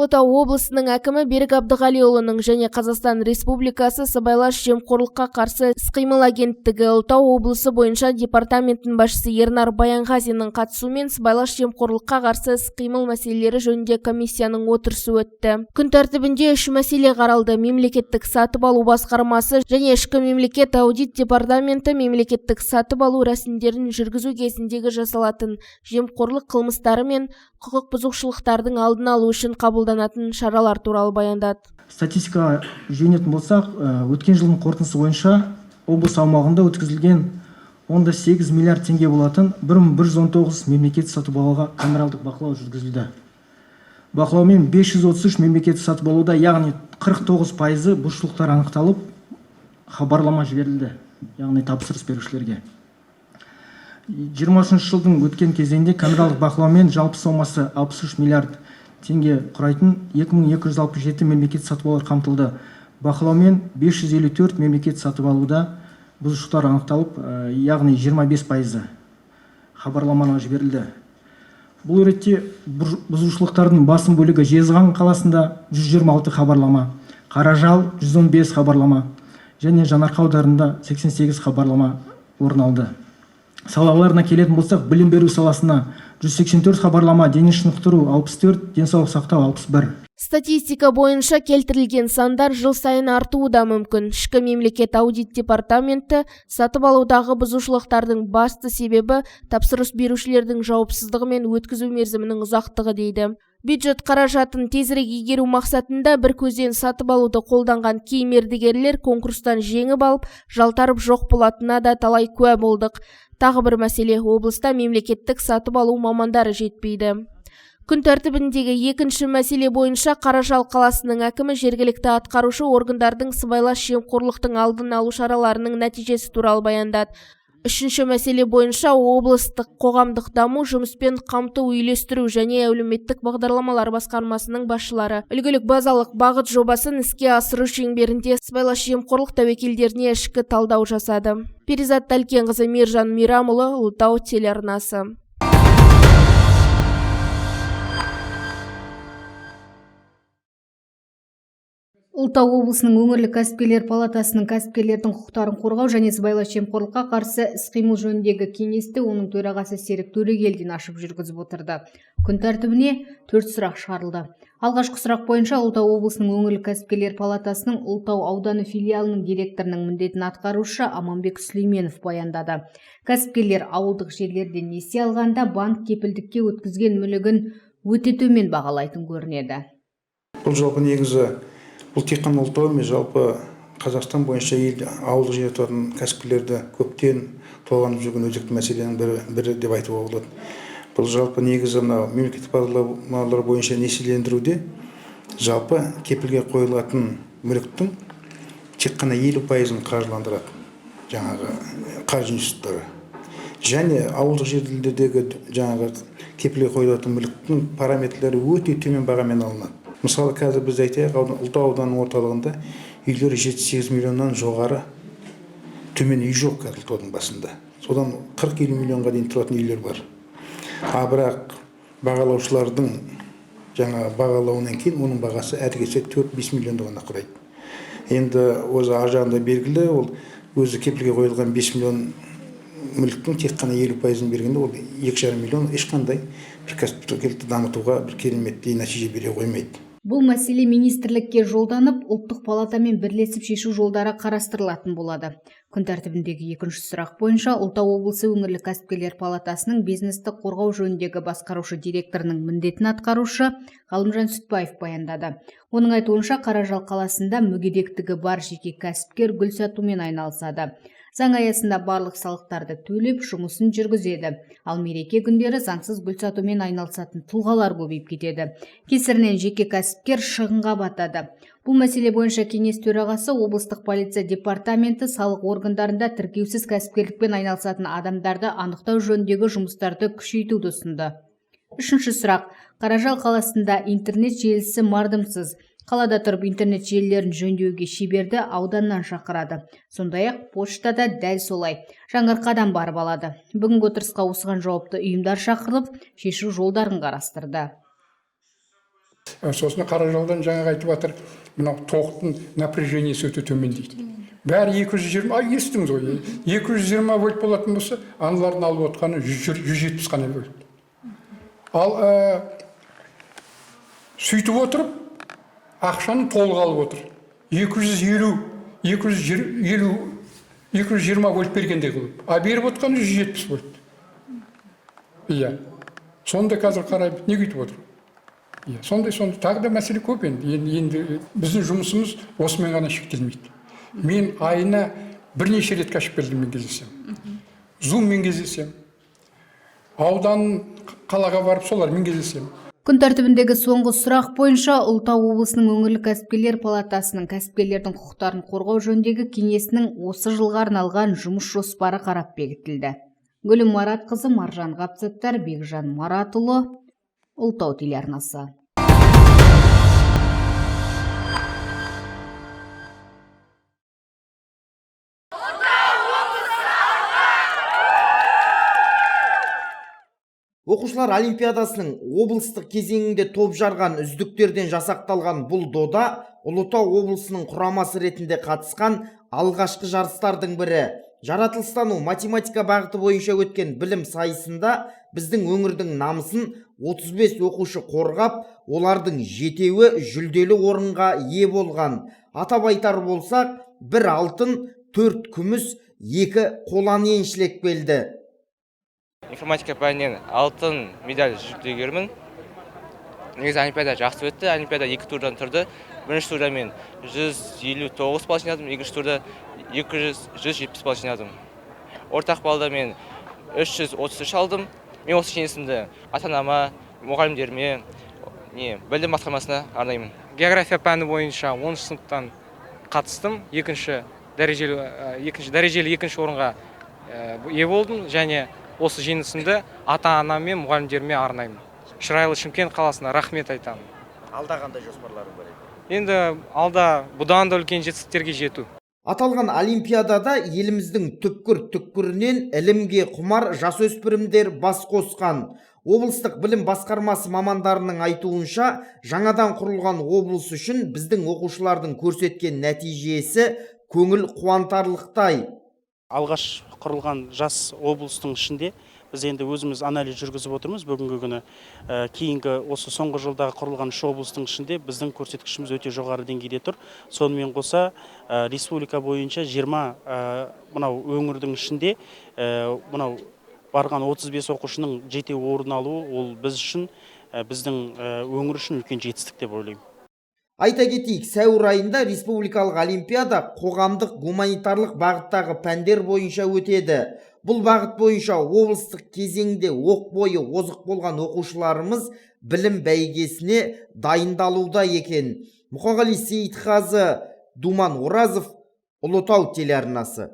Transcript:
Ұлытау облысының әкімі Берік Әбдіғалиұлының және Қазақстан Республикасы Сыбайлас жемқорлыққа қарсы іс-қимыл агенттігі Ұлытау облысы бойынша департаментінің басшысы Ернар Баянғазиннің қатысуымен сыбайлас жемқорлыққа қарсы іс-қимыл мәселелері жөнінде комиссияның отырысы өтті. Күн тәртібінде үш мәселе қаралды. Мемлекеттік сатып алу басқармасы және ішкі мемлекет аудит департаменті мемлекеттік сатып алу рәсімдерін жүргізу кезіндегі жасалатын жемқорлық қылмыстары мен құқық бұзушылықтардың алдын алу үшін қабылданатын шаралар туралы баяндады. Статистикаға жүгінетін болсақ, өткен жылдың қорытындысы бойынша облыс аумағында өткізілген 10,8 миллиард теңге болатын 1119 мемлекет сатып алуға камералдық бақылау жүргізілді. Бақылаумен 533 мемлекет сатып алуда, яғни 49% бұзушылықтар анықталып, хабарлама жіберілді, яғни тапсырыс берушілерге. 23 жылдың өткен кезеңінде камералдық бақылаумен жалпы сомасы 63 миллиард теңге құрайтын 2267 мемлекет сатып алулар қамтылды. Бақылаумен 554 мемлекет сатып алуда бұзушылықтар анықталып, яғни 25% хабарламаны жіберілді. Бұл ретте бұзушылықтардың басым бөлігі Жезқазған қаласында 126 хабарлама, Қаражал 115 хабарлама және Жанарқа ауданында 88 хабарлама орын алды. Салаларына келетін болсақ, білім беру саласына 184 хабарлама, дене шынықтыру 64, денсаулық сақтау 61. Статистика бойынша келтірілген сандар жыл сайын артуы да мүмкін. Ішкі мемлекет аудит департаменті сатып алудағы бұзушылықтардың басты себебі тапсырыс берушілердің жауапсыздығы мен өткізу мерзімінің ұзақтығы дейді. Бюджет қаражатын тезірек игеру мақсатында бір көзден сатып алуды қолданған кей мердігерлер конкурстан жеңіп алып, жалтарып жоқ болатынына да талай куә болдық. Тағы бір мәселе, облыста мемлекеттік сатып алу мамандары жетпейді. Күн тәртібіндегі екінші мәселе бойынша Қаражал қаласының әкімі жергілікті атқарушы органдардың сыбайлас жемқорлықтың алдын алу шараларының нәтижесі туралы баяндады. Үшінші мәселе бойынша облыстық қоғамдық даму, жұмыспен қамту, үйлестіру және әлеуметтік бағдарламалар басқармасының басшылары үлгілік базалық бағыт жобасын іске асыру шеңберінде сыбайлас жемқорлық тәуекелдеріне ішкі талдау жасады. Перизат Тәлкенқызы, Мейіржан Мейрамұлы, Ұлытау телеарнасы. Ұлытау облысының өңірлік кәсіпкерлер палатасының кәсіпкерлердің құқықтарын қорғау және сыбайлас жемқорлыққа қарсы іс-қимыл жөніндегі кеңесті оның төрағасы Серік Төрегелдин ашып жүргізіп отырды. Күн тәртібіне 4 сұрақ шығарылды. Алғашқы сұрақ бойынша Ұлытау облысының өңірлік кәсіпкерлер палатасының Ұлытау ауданы филиалының директорының міндетін атқарушы Аманбек Сүлейменов баяндады. Кәсіпкерлер ауылдық жерлерден несие алғанда банк кепілдікке өткізген мүлігін өте төмен бағалайтын көрінеді. Бұл жалпы негізі бұл тек қана Ұлытау емес, жалпы Қазақстан бойынша ел ауылдық жерде тұратын кәсіпкерлерді көптен толғанып жүрген өзекті мәселенің бірі деп айтуға болады. Бұл жалпы негізі мынау мемлекеттік бағдарламалар бойынша несиелендіруде жалпы кепілге қойылатын мүліктің тек қана 50% қаржыландырады жаңағы қаржы институттары. Және ауылдық жерлердегі жаңағы кепілге қойылатын мүліктің параметрлері өте төмен бағамен алынады. Мысалы, қазір біз айтайық, Ұлытау ауданының орталығында үйлер 7-8 миллионнан жоғары төмен үй жоқ қазір Ұлытаудың басында. Содан 40-50 миллионға дейін тұратын үйлер бар. А бірақ бағалаушылардың жаңа бағалауынан кейін оның бағасы әрі кетсе 4-5 миллионды ғана құрайды. Енді өзі ар жағында белгілі, ол өзі кепілге қойылған 5 миллион мүліктің тек қана 50% бергенде ол 2,5 миллион ешқандай бір кәсіпкерлікті дамытуға бір кереметтей нәтиже бере қоймайды. Бұл мәселе министрлікке жолданып, ұлттық палатамен бірлесіп шешу жолдары қарастырылатын болады. Күн тәртібіндегі екінші сұрақ бойынша Ұлытау облысы өңірлік кәсіпкерлер палатасының бизнесті қорғау жөніндегі басқарушы директорының міндетін атқарушы Ғалымжан Сүтбаев баяндады. Оның айтуынша, Қаражал қаласында мүгедектігі бар жеке кәсіпкер гүл сатумен айналысады. Заң аясында барлық салықтарды төлеп, жұмысын жүргізеді. Ал мереке күндері заңсыз гүл сатумен айналысатын тұлғалар көбейіп кетеді. Кесірінен жеке кәсіпкер шығынға батады. Бұл мәселе бойынша кеңес төрағасы облыстық полиция департаменті салық органдарында тіркеусіз кәсіпкерлікпен айналысатын адамдарды анықтау жөніндегі жұмыстарды күшейтуді ұсынды. Үшінші сұрақ. Қаражал қаласында интернет желісі мардымсыз. Қалада тұрып интернет желілерін жөндеуге шеберді ауданнан шақырады. Сондай-ақ поштада дәл солай. Жаңарқадан барып алады. Бүгінгі отырысқа осыған жауапты ұйымдар шақырылып, шешу жолдарын қарастырды. Сосын Қаражалдан жаңағы айтып жатыр, мынау тоқтың напряжениесі өте төмен дейді. Бәрі 220, а естіңіз ғой, 220 вольт болатын болса, аналардың алып отқаны 170 қана вольт. Ал сөйтіп отырып, ақшаны толық алып отыр. 250, 250, 220 вольт бергендей қылып. А беріп отқаны 170 вольт. Иә. Сонда қазір қарай, неге өйтіп отыр? Иә, сондай сондай тағы да мәселе көп енді. Енді біздің жұмысымыз осымен ғана шектелмейді. Мен айына бірнеше рет кәсіпкерлермен кездесемін. Зуммен кездесемін. Аудан қалаға барып солармен кездесемін. Күн тәртібіндегі соңғы сұрақ бойынша Ұлытау облысының өңірлік кәсіпкерлер палатасының кәсіпкерлердің құқықтарын қорғау жөніндегі кеңесінің осы жылға арналған жұмыс жоспары қарап бекітілді. Гүлім Маратқызы, Маржан Ғабсаттар, Бекжан Маратұлы, Ұлытау телеарнасы. Оқушылар олимпиадасының облыстық кезеңінде топ жарған үздіктерден жасақталған бұл дода Ұлытау облысының құрамасы ретінде қатысқан алғашқы жарыстардың бірі. Жаратылыстану математика бағыты бойынша өткен білім сайысында біздің өңірдің намысын 35 оқушы қорғап, олардың жетеуі жүлделі орынға ие болған. Атап айтар болсақ, 1 алтын, 4 күміс, 2 қоланы еншілеп келді. Информатика пәнінен алтын медаль жүлдегермін. Негізі олимпиада жақсы өтті. Олимпиада 2 турдан тұрды. Бірінші турда мен 159 балл жинадым, екінші турда 170 балл жинадым. Ортақ баллда мен 333 алдым. Мен осы жеңісімді ата-анама, мұғалімдеріме, білім басқармасына арнаймын. География пәні бойынша 10 сыныптан қатыстым. Екінші дәрежелі екінші орынға ие болдым және осы жеңісімді ата-анам мен мұғалімдеріме арнаймын. Шырайлы Шымкент қаласына рахмет айтамын. Алда қандай жоспарларың бар еді? Енді алда бұдан да үлкен жетістіктерге жету. Аталған олимпиадада еліміздің түкпір-түкпірінен ілімге құмар жасөспірімдер бас қосқан. Облыстық білім басқармасы мамандарының айтуынша, жаңадан құрылған облыс үшін біздің оқушылардың көрсеткен нәтижесі көңіл қуантарлықтай. Алғаш құрылған жас облыстың ішінде біз енді өзіміз анализ жүргізіп отырмыз бүгінгі күні. Кейінгі осы соңғы жылдағы құрылған үш облыстың ішінде біздің көрсеткішіміз өте жоғары деңгейде тұр. Сонымен қоса, республика бойынша 20 мынау өңірдің ішінде мынау барған 35 оқушының жетеу орын алуы ол біз үшін, біздің өңір үшін үлкен жетістік деп ойлаймын. Айта кетейік, сәуір айында республикалық олимпиада қоғамдық гуманитарлық бағыттағы пәндер бойынша өтеді. Бұл бағыт бойынша облыстық кезеңде оқ бойы озық болған оқушыларымыз білім бәйгесіне дайындалуда екен. Мұқағали Сейітқазы, Думан Оразов, Ұлытау телеарнасы.